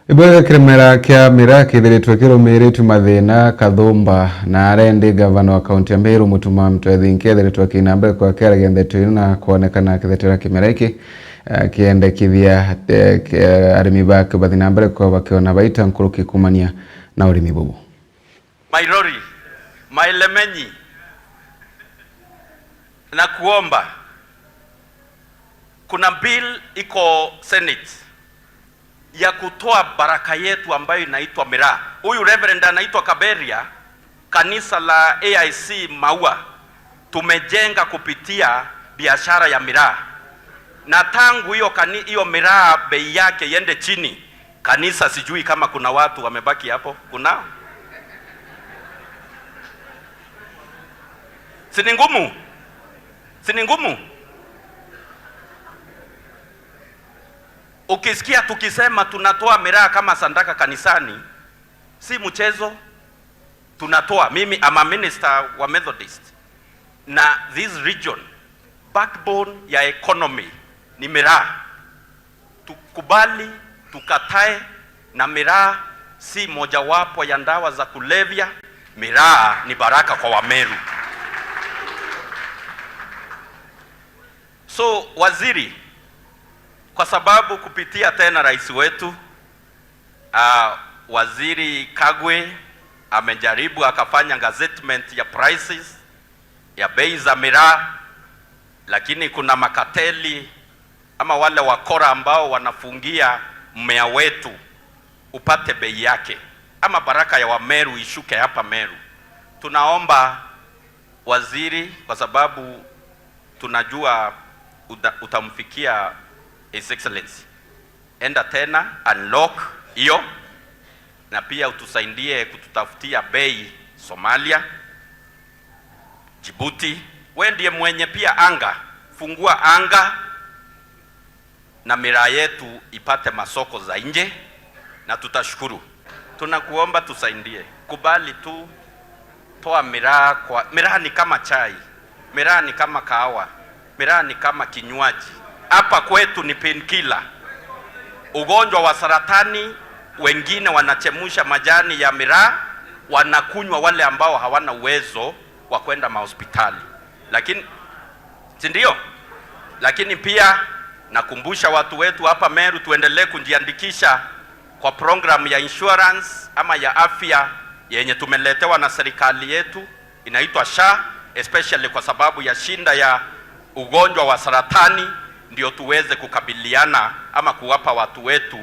Ibwega kirimera kia miraa kithiritwe kirumiritwe mathina Kathumba na arendi gavana wa kaunti ya Meru Mutuma Mtwethinki ethiritwe akina mbere kwa kiaragia ndeto ino na kuonekana akithetera kimera iki akiendekithia arimi bake bathi na mbere kwa bakiona baita nkuruki kumania na urimi bubu. Mairori, Mailemenyi, na kuomba kuna bill iko Senate ya kutoa baraka yetu ambayo inaitwa miraa. Huyu reverend anaitwa Kaberia, kanisa la AIC Maua tumejenga kupitia biashara ya miraa, na tangu hiyo hiyo miraa bei yake iende chini, kanisa sijui kama kuna watu wamebaki hapo, kunao? Si ni ngumu? Si ni ngumu? Ukisikia tukisema tunatoa miraa kama sandaka kanisani, si mchezo. Tunatoa. Mimi am a minister wa Methodist, na this region backbone ya economy ni miraa. Tukubali tukatae, na miraa si mojawapo ya ndawa za kulevya. Miraa ni baraka kwa Wameru. So waziri, kwa sababu kupitia tena rais wetu Waziri Kagwe amejaribu akafanya gazettement ya prices ya bei za miraa, lakini kuna makateli ama wale wakora ambao wanafungia mmea wetu upate bei yake, ama baraka ya Wameru ishuke hapa Meru. Tunaomba waziri, kwa sababu tunajua utamfikia His Excellency, enda tena unlock hiyo, na pia utusaidie kututafutia bei Somalia, Djibouti. We ndiye mwenye pia anga, fungua anga na miraa yetu ipate masoko za nje, na tutashukuru. Tunakuomba tusaidie, kubali tu, toa miraa kwa miraa. Ni kama chai, miraa ni kama kahawa, miraa ni kama kinywaji. Hapa kwetu ni painkiller. Ugonjwa wa saratani, wengine wanachemusha majani ya miraa wanakunywa, wale ambao hawana uwezo wa kwenda mahospitali, lakini si ndio? Lakini pia nakumbusha watu wetu hapa Meru tuendelee kujiandikisha kwa program ya insurance ama ya afya yenye tumeletewa na serikali yetu inaitwa SHA, especially kwa sababu ya shinda ya ugonjwa wa saratani, ndio tuweze kukabiliana ama kuwapa watu wetu